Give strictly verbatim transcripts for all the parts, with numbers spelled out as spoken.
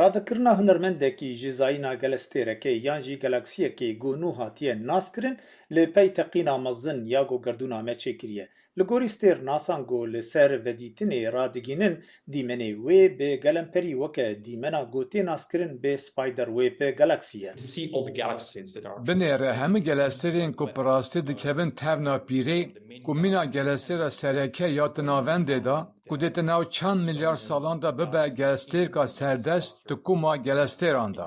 Ravekirina hunermendekî ji zayîna gelestêrekê yan jî galaksiyekê ku nû hatiye naskirin, li pey teqîna mezin ya ku gerdûna me çêkiriye. Li gorî stêrnasan ku li ser vedîtinê radigihînin, dîmenê wê bi gelemperî weke dîmena ku tê naskirin bi Spiderweb galaksî ye. Binêre hemî gelestêrên ku bi rastî dikevin tevna pîrê, ku mîna gelestêra sereke ya di navendê de, ku dê di nav çend milyar salan de bibe gelestêrka serdest di koma gelestêran de.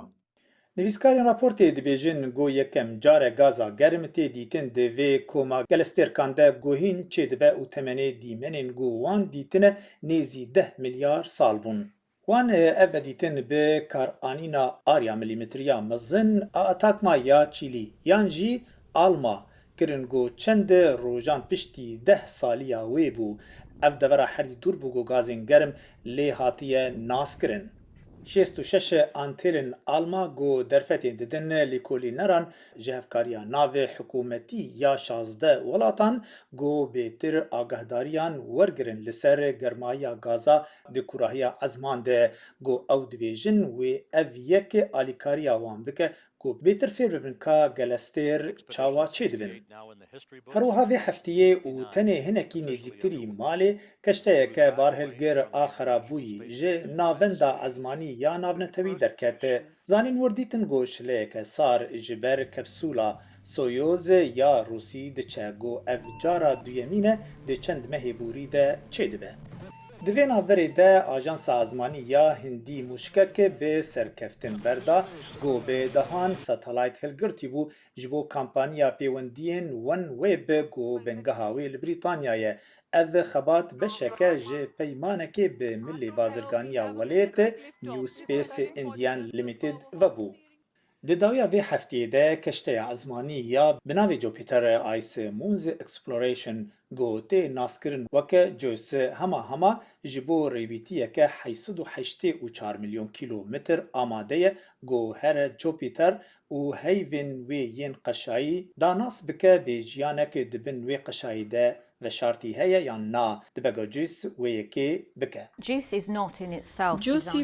Nivîskarên raportê dibêjin ku yekem car e gaza germ tê dîtin di vê koma gelestêrkan de ku hîn çêdibe û temenê dîmenên ku wan dîtine nêzî deh milyar sal bûn. Wan ev vedîtin bi karanîna arya milîmetriya mezin a atakma ya çîlî yan jî alma kirin ku çend rojan piştî deh saliya wê bû. Ev devera herî dûr bû ku gazên germ lê hatiye naskirin. Şêst û şeş antêlên alma ku derfetê didin lêkolîneran ji hevkariya navê hikûmetî ya şazdeh welatan ku bêtir agahdariyan wergirin li ser germayiya gaza di kûrahiya ezman de, ku ew dibêjin wê ev yek alîkariya wan bike ku bêtir fêr bibin ka gelestêr çawa çêdibin. Her wiha vê heftiyê û tenê hinekî nêzîktirî malê, keşteyeke barhilgir a xerabûyî ji navenda ezmanî ya navnetewî derket. Zanîn wir dîtin ku şileyeke sar ji ber kapsûla Soyuz ya Rûsî diçe, ku ev cara duyemîn e di çend mehê borî de çêdibe. Di vê navberê de Ajansa Ezmanî ya Hindî mûşkek bi serkeftin berda, ku bi dehan satelayt hilgirtî bû, ji bo kampaniya pêwendiyên OneWeb ku bingeha wê li Brîtanya ye. Ev xebat beşek e ji peymanekê bi milê bazirganiya welêt New Space Indian Limited vebû. Di dawiya vê heftiyê de keşteya ezmanî ya bi navê Jupiter Ice Moons Exploration ku tê naskirin weke JUICE hema hema ji bo rêwîtiyeke heyt sed û heştê û çar milyon kîlometr amade ye ku here Jupiter û heyvên wê yên qeşayî danas bike bê jiyanek di bin wê qeşayî de veşartî heye yan na, dibe ku JUICE wê yekê bike. JUICE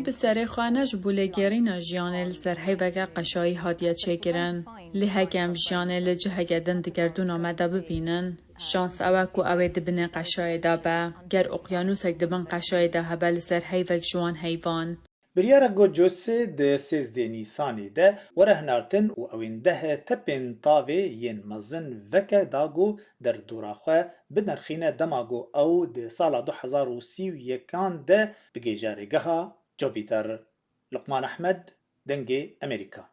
bi serê xwe ne ji bo lêgerîna jiyanê li ser heyveke qeşayî hatiye çêkirin. Lê heke em jiyanê li ciheke din di gerdûna me de bibînin, şans ew e ku ew ê di binê qeşayê de be. Ger oqyanûsek di bin qeşayê de hebe li ser heyvek ji wan heyvan, Biryara ku JUICE di sêzdeh Nîsanê de were hinartin û ew ên deh tepên tavê yên mezin veke da ku derdora xwe binirxîne dema ku ew di sala du hezar û sî û yekan de bigihêje rêgeha Jupiter. Luqman Ehmed, Dengê Amerîka.